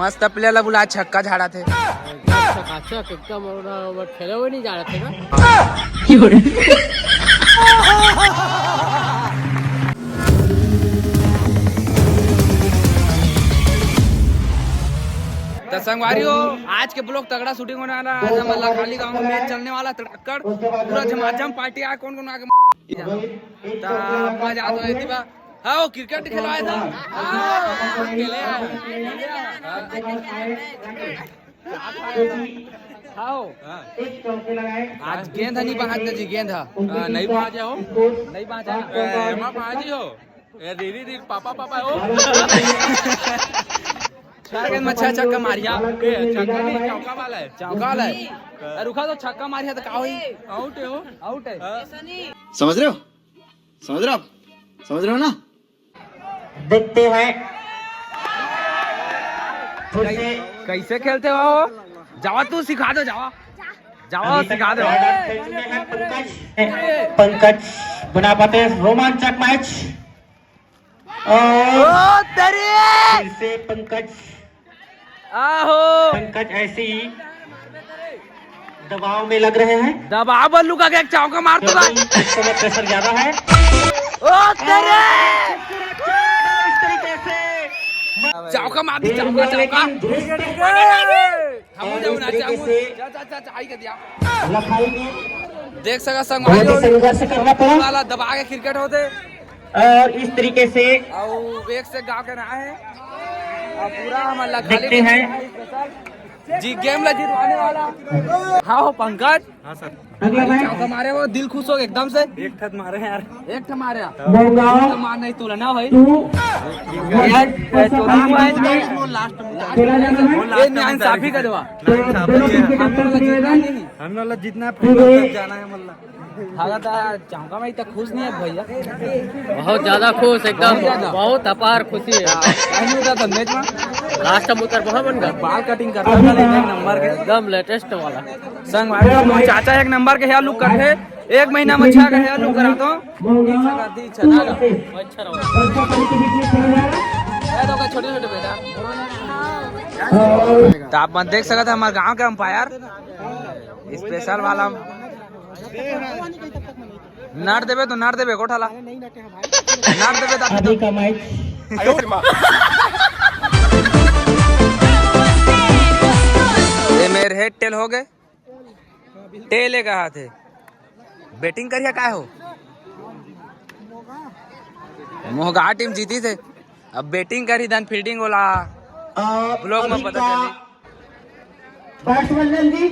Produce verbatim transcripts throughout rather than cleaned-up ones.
मस्त प्लेयर ला बुला, छक्का झाड़ा थे। चकाचक एकदम, ओला खेले हुए नहीं जा रहे थे ना। तो संगवारी हो, आज के ब्लॉग तगड़ा शूटिंग होने वाला है। आज हमर लखाली गांव में मैच चलने वाला है, तड़क्कड़, पूरा झमाझम पार्टी आए, कौन कौन आके तो मजा आता है, दिवा। हाँ, वो क्रिकेट खिलाया था। हाँ, खेले हैं। हाँ, आज गेंद है, नहीं पहुंचता जी, गेंद है। हाँ, नहीं पहुंचा हो। नहीं पहुंचा। ए, एमा पहुंची हो। ए, री, री, री, पापा, पापा हो। छह गेंद में छह छक्का मारिया। ए, छक्का नहीं, चौका वाला है। चौका वाला है। अरे रुका तो, छक्का मारिया तो का होई? आउट है हो। आउट है। हाँ। समझ रहे हो? समझ रहे हो आप? समझ रहे हो ना? देखते हैं। फिर से कैसे खेलते हो? जावा, तू सिखा दो, जावा। जावा, अभी तक सिखा दो। Order change में है पंकज। पंकज बना पाते हैं रोमांचक मैच। और ओ तेरी! फिर से पंकज। आहो। पंकज ऐसे ही दबाव में लग रहे हैं। दबाव बल्लू का, एक चौका मार दो भाई। इस समय प्रेशर ज्यादा है। ओ तेरे! इस तरीके से चौका मार दी, चौका, चौका। हम जाओ ना, चाहूँ। जा, जा, जा, जा, आई कर दिया। लखाई में देख सका संग बहुत ही संघर्ष करना पड़ा। वाला दबा के क्रिकेट होते। और इस तरीके से और वेग से गाँव के रहा है। और पूरा हम अल्लाह खाली देखते हैं। जी, गेम ला जीतवाने वाला। हाँ हो पंकज। हाँ सर। अगला मैच। चौका मारे, वो दिल खुश हो गया एकदम से। एक ठत मारे यार। एक ठत मारे। मोरगांव तो मार नहीं तुला ना भाई। टू। ये चौथा मैच में लास्ट में। ये नाइंसाफी का देवा। तो दोनों टीम के कैप्टन से निवेदन। हम लोग जितना जाना है मतलब। भागत आ, चौका में इतना खुश नहीं है भैया। बहुत ज्यादा खुश, एकदम बहुत ज्यादा। बहुत अपार खुशी है। काहे नहीं होता था मैच में? लास्ट में उतर बहुत बन गया। बाल कटिंग करता था, एक नंबर के। एकदम लेटेस्ट वाला। संग भाई, चाचा एक नंबर के हेयर लुक करथे, एक महीना में छह का हेयर लुक करा दो। अच्छा रहो। ये तो का छोटे छोटे बेटा। तो आप मन देख सकत है हमारे गांव के अंपायर। स्पेशल वाला नट देबे तो नट देबे, गोठा ला। नट देबे तो अभी का मैच। ये मेरे हेड टेल हो गए। टेल एक हाथ है। बैटिंग करिया काय हो? मोहगा टीम जीती थे। अब बैटिंग करी, then फील्डिंग वाला। ब्लॉग में पता चली। बैट्समैन जी,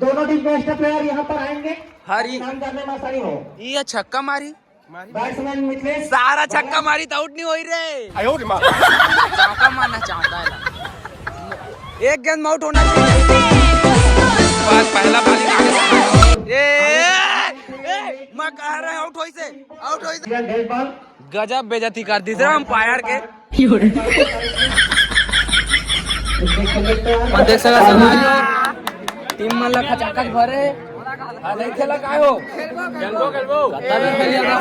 दोनों टीम बेस्ट प्लेयर यहाँ पर आएंगे। हरी। नाम जानने में आसानी हो। ये छक्का मारी। बैट्समैन मिथलेश। सारा छक्का मारी तो आउट नहीं होई रे। आयो रे माँ। चौका मारना चाहता है ना। एक गेंद में आउट होना चाहिए। बस पहला बॉलिंग आ गया। ए, ए, ए, मैं कह रहा हूँ आउट होई से, आउट होई से। गजब बेइज्जती कर दी थे अंपायर के। और देख सकत हव, टीम मन ला खचाखच भरे। आ, नहीं खेला काय हो? खेलबो, खेलबो। कतका भी खेल जाता।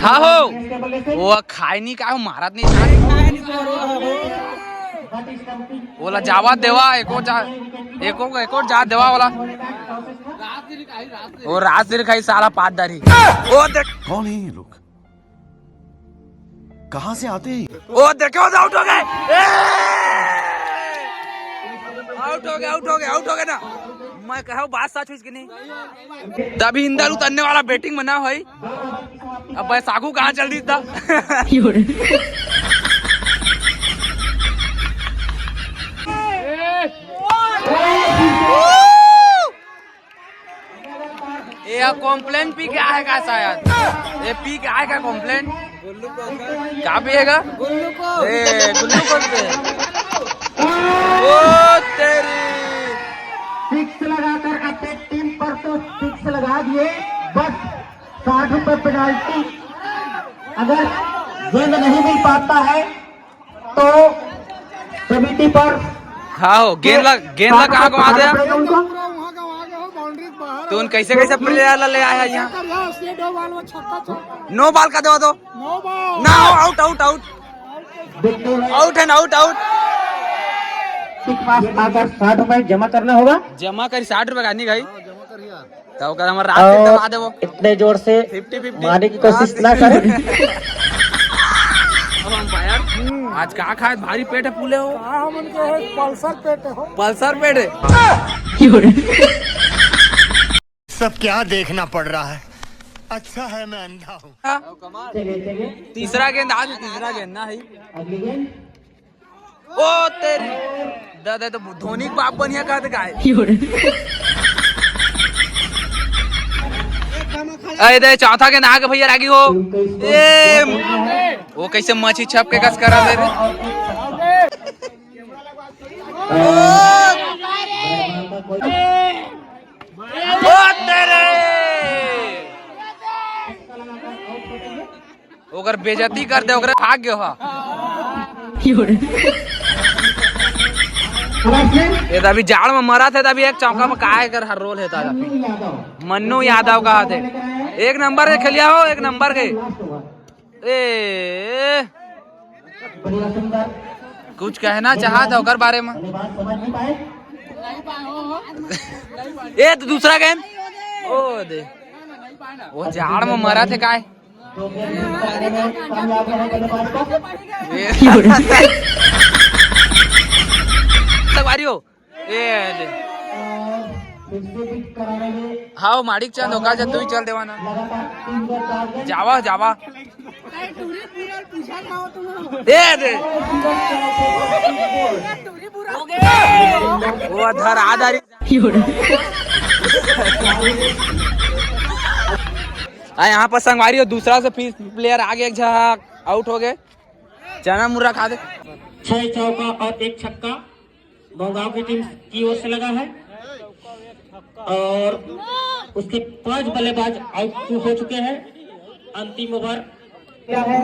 हाँ हो। वो खाए नहीं काय हो, मारत नहीं खाए। ओला जावा देवा, एको जा, एको, एको जा देवा ओला। वो राज सिर खाई साला पात दारी। ओ देख। कौन है ये लोग? कहाँ से आते हैं? ओ देखे, आउट हो गए। ए! आउट हो गए, आउट हो गए, आउट हो गए ना। मैं कहा बात सच हुई कि नहीं? तभी इंदर उतरने वाला बैटिंग में ना होई। अब बैसाखू कहाँ चल दी था? ये कॉम्प्लेन पी के आएगा शायद। ये पी के आएगा कॉम्प्लेन। क्या पिएगा? ए, ग्लूकोज पे। ओ तेरी। सिक्स लगाकर अपने टीम पर तो सिक्स लगा दिए, बस साठ रुपए पेनल्टी। अगर गेंद नहीं मिल पाता है तो कमेटी पर हाँ हो, गेंद ला, गेंद ला कहाँ घुमा दे? साठ रुपए उनको तुम कैसे कैसे प्लेयर ला ले आया यहाँ? कर यार, ये दो बाल वो छक्का चौका। नो बाल का दो तो। नो बाल। ना हो, आउट, आउट, आउट। देखते हुए आउट है ना, आउट, आउट। टिक मार्क्स आकर साठ रुपए जमा करना होगा। जमा करी साठ रुपए का, नहीं भाई? तो ओकर हमर रात के और दबा देबो। इतने जोर से फिफ्टी फिफ्टी। मारने की कोशिश ना करें। अब अंपायर, आज का खाए, भारी पेट है फूले हो? का हमन के है, पल्सर पेट हो। पल्सर पेट है। सब क्या देखना पड़ रहा है, अच्छा है मैं अंधा हूँ। हाँ। तीसरा गेंद, आज तीसरा गेंद ना है। अगली गेंद। ओ तेरी दादा, तो धोनी के बाप बनिया कहत काय? अरे दे, चौथा गेंद आगे भैया, रागी हो। ए, वो कैसे मछली छप के कस करा दे रे? ओ तेरे, ओकर बेइज्जती कर दे, ओकरे भाग गयो हा। ये तो अभी जाड़ में मरा थे, तो अभी एक चौका में काय कर हर रोल है ताजा। मन्नू यादव का हाथ है, एक नंबर के खेलिया हो, एक नंबर के। ए, कुछ कहना चाहत है ओकर बारे में? ए, तो दूसरा गेंद। ओ दे, वो जाड़ में मरा थे काय? तक मारियो। ए ले। हाँ, माणिक चंद होगा जब तू ही चल देवाना। जावा, जावा। ए दे। वो धर आधारी। आ, यहाँ पर संगवारी हो, दूसरा से फिर प्लेयर आगे, एक झक आउट हो गए। चना मुर्रा खा दे। छह चौका और एक छक्का मऊगांव की टीम की ओर से लगा है और उसके पांच बल्लेबाज आउट हो चुके हैं। अंतिम ओवर क्या है?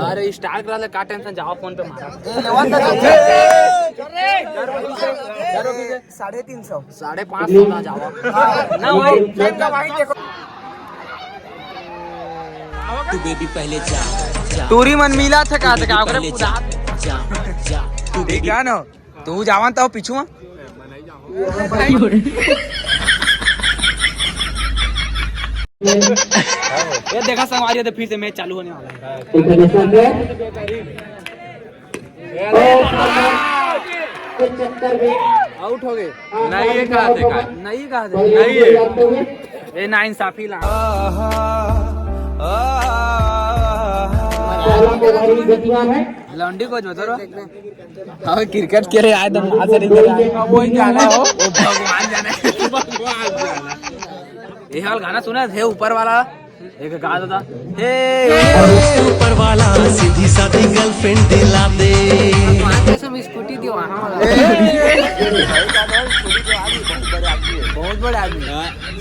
अरे स्टार करा ले, का टेंशन, जाओ फोन पे मारा। साढ़े तीन सौ। साढ़े पाँच सौ ना जावा। ना वही, वही देखो। तू बेबी पहले जा, जा। टूरी मन मिला थे का, का ओकरे पहले जा, पुदा। जा, जा। तू बेबी क्या ना? तू जावन तो पीछू। ये देखा संगवारी, तो फिर से मैच चालू होने वाला है। आउट हो गए। नहीं, ये कहा थे, कहा? नहीं कहा थे। नहीं है। ए, ना इंसाफी ला। लौंडी को जो तो रो। हाँ, क्रिकेट के लिए आए तो ना से नहीं खेला। अब वही जाना हो। वो भगवान जाने। भगवान जाना। ये वाला गाना सुना थे ऊपर वाला? एक गा दो ता। हे। ऊपर वाला सीधी सादी गर्लफ्रेंड दिला दे। भगवान कसम स्कूटी दियो, हाँ वाला। बहुत बड़े आदमी है। बहुत बड़े आदमी।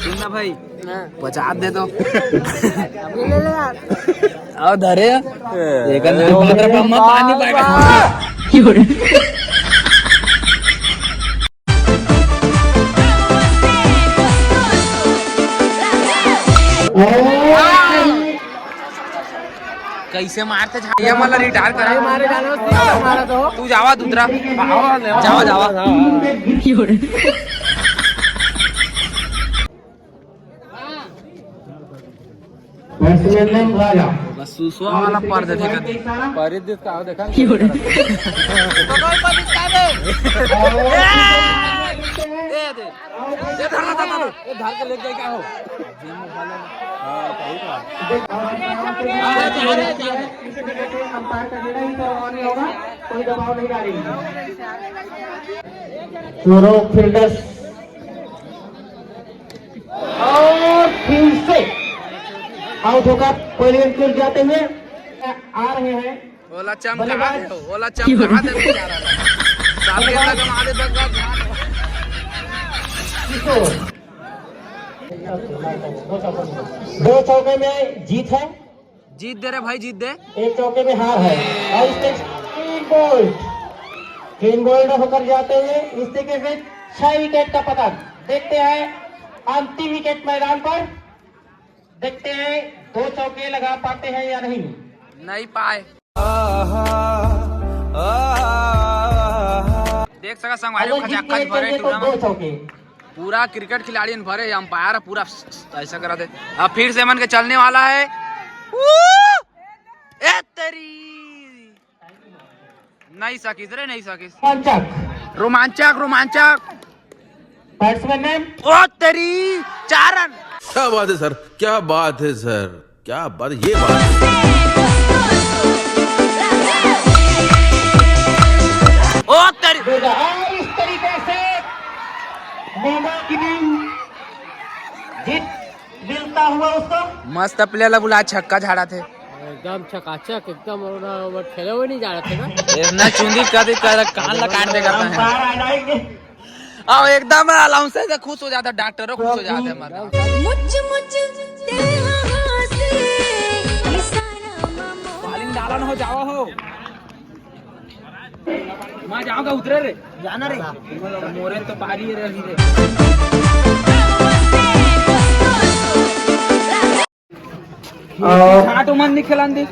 सुन ना भाई, हाँ। पचास दे दो। ये ले ले यार। और धरे। एक अंदर पात्र ब्रह्मा पानी बैठा। कैसे मारते झाड़िया मला रिटायर करा। मारे जाना उसने मारा तो। तू जावा दूसरा। जावा, जावा। बैट्समैन ने राजा। बस सुसवा वाला पर दे देखा। पर दे का देखा। दे दे। ये धर, धर, धर, धर। ये धर के लेके गए क्या हो? अंपायर का निर्णय तो और नहीं होगा, कोई दबाव नहीं डालेगी। दोनों फील्डर्स और फिर से आउट होकर पहले एंट्री जाते हुए आ रहे हैं। ओला चमका दे, ओला चमका दे, बेचारा ला। सामने तक हम आधे तक बात। दो चौके में जीत है। जीत दे रे भाई, जीत दे। एक चौके में हार है। और इसके तीन बॉल। तीन बोल्ड होकर जाते हुए इस तरीके से छह विकेट का पतन। देखते हैं अंतिम विकेट मैदान पर, देखते हैं दो चौके लगा पाते हैं या नहीं। नहीं पाए। देख सका संगवारी, खचाखच भरे टूरा में। पूरा क्रिकेट खिलाड़ी भरे, अंपायर पूरा ऐसा करा दे। अब फिर से मन के चलने वाला है। ए तेरी, नहीं सकिस रे, नहीं सकिस। रोमांचक, रोमांचक। बैट्समैन ने ओ तेरी, चार रन। क्या बात है सर, क्या बात है सर, क्या बात है, ये बात है। ओ तेरी। और इस तरीके से मीना की टीम जीत मिलता हुआ उसको। मस्त प्लेयर ला बुला, छक्का झाड़ा थे। एकदम चकाचक, एकदम खेले हुए नहीं जा रहे थे ना। इतना चुंदी कर दी, कर कान ला काट देगा। बाहर आ जाएंगे। अब एकदम अलाउंस से खुश हो जाता, डॉक्टरों खुश हो जाते हमारे। मुच मुच तेरा हासे इशारा ममो पालिंग डालन हो जाओ हो। मैं जाऊंगा उतरे रे। जाना रे। मोरे तो पारी रे अभी रे। छाटो मन नहीं खेलन दे।